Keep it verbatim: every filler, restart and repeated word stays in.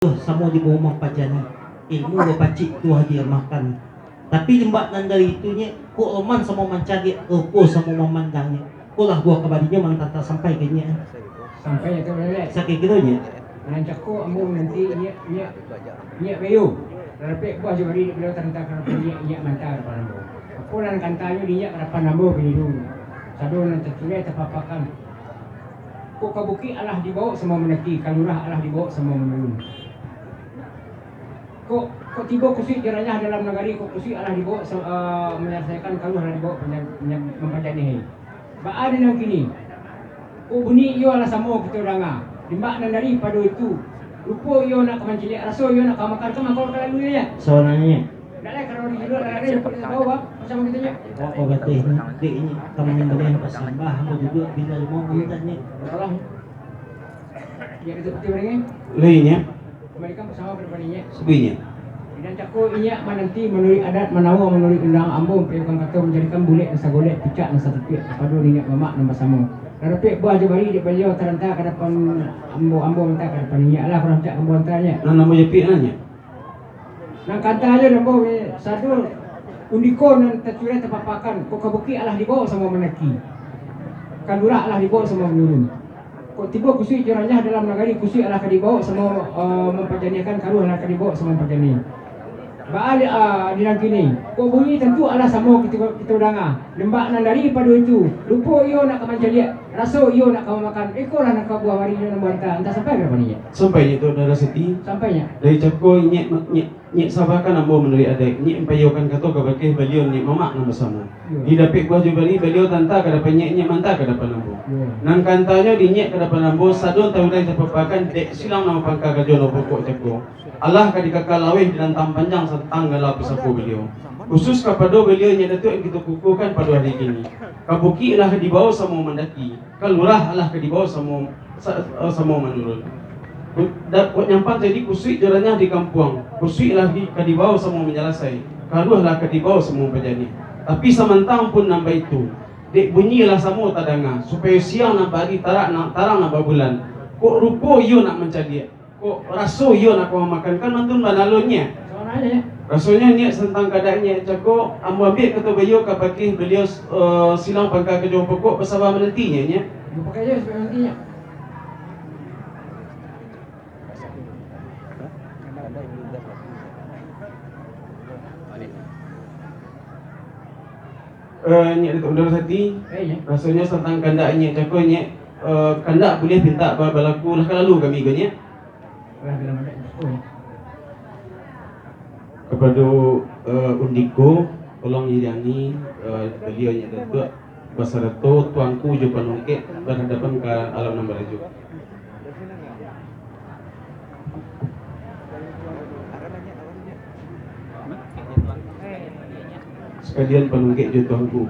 Tuah samo di bawah mampajani, ilmu bapacik tuah diamalkan. Tapi limbak nan dari itu, Nyek, kok roman samo mancaliak, rupo samo mamandang, Nyek. Ko lah buah kabadinyo mangtanta sampai ka Nyek. Sampai atau baleh? Sakiro-kiro, Nyek. Nan cako ambo mananti Nyek, Nyek, Nyek Bayo. Lah dapek buah jo bari dek baliau taranta ka Nyek, Nyek manta ka dapan ambo. Apo nan kantanyo di Nyek ka dapan ambo biniru. Sado nan taculek tapapakan. Kok ka bukik alah dibawok samo mandaki, ka lurah alah dibawok samo manurun. Kok, kok tibo kusuik jo ranyah dalam nagari, kok kusuik alah dibawok sa-, eh, manyalasaikan, ka lurah alah dibawok panya-, panya-, mampajaniahi. Baa di nan kini? Kok bunyi iyo alah samo kito danga. Limbak nan daripado itu, rupo iyo nak ka mancaliak, raso iyo nak ka makan, ka mako ka lalu iyo, Nyek. Sabananyo, Nyek. Dak lai, kalau di luar dak lai, nak tahu, Bang. Macam kito, Nyek. Oh, oh, bateh ni, dek ni, kami boleh basambah, ambo duduak bila limo mintak, Nyek. Alah. Lai, Nyek. Kembalikan bersama kepada Nyek. Subuh, Nyek. Di nan cako Inyiak mananti manuruik adat, manawa manuruik undang, ambo mampaiyokan kato manjadikan bulek nan sagolek, picak nan satitiak kapado niniak mamak nan basamo. Lah dapek buah jo bari dek baliau taranta ka dapan ambo, ambo manta ka dapan Inyiak lah, kurang picak ambo anta, Nyek. Nan ambo japiak nan, Nyek. Nan kantanyo dek ambo, Nyek, sado undiko nan tacurai tapapakan, kok ka bukik alah dibawok samo mandaki. Ka lurah alah dibawok samo manurun. Kok tibo kusuik jo ranyah dalam nagari, kusuik alah ka dibawok samo, eh, mampajaniahkan, ka lurah alah ka dibawok samo mampajaniah. Baa, ah, di nan kini, kok bunyi tantu alah samo kito, kito danga. Limbak nan daripado itu, rupo iyo nak ka mancaliak, raso iyo nak ka mamakan, ikolah nan ka buah barinyo nan ambo anta, anta sampai ka dapan Inyiak. Sampai, Nyek, tu, Dara Seti. Sampai, Nyek. Dari cako Inyiak, Nyek, Nyek sabakan ambo manuruik adaik, Nyek mampaiyokan kato kabake baliau niniak mamak nan basamo. Iyo. Di dapek buah jo bari, baliau tanta ka dapan Nyek, Nyek manta ka dapan ambo. Iyo. Nan kantanyo di Nyek ka dapan ambo, sado taulai tapapakan dek silang nan mapangka kajo nan pokok cako. Alah ka dikaka laweh di rantang panjang santang gala pusako baliau. Khusus kapado baliau Inyiak Datuak nan kito kukuhkan pado ari kini. Ka bukik lah dibawok samo mandaki. Ka lurah alah ka dibawok samo, sa-, eh, samo manurun. Ku-, da-, kok nyampang jadi kusuik jo ranyah di kampuang, kusuik lah di, ka dibawok samo manyalasai, ka lurah lah ka dibawok samo mampajaniah. Tapi samantang pun nan baitu, dek bunyi lah samo tadanga, supayo siang nan baari, tarak nan, tarang nan babulan, kok rupo iyo nak mancaliak. Kok raso iyo nak ka mamakan, kan mantun banalonyo. Rasonyo Inyiak santang kandak Inyiak cako, ambo ambiak kato baiyo ka bakeh baliau, eh, silang pangka kajo pokok, basaba mananti Inyiak, Inyiak. Eh, Inyiak Datuak Dara Seti, rasonyo santang kandak Inyiak cako, Inyiak, eh, kandak buliah pintak ba-, balaku, lah ka lalu kami ko, Inyiak. Kapado, eh, undiko, tolong iriangi, eh, baliau Inyiak Datuak basarato tuanku jo panungkek barhadapan ka alam nan barajo. Sakalian panungkek jo tuanku.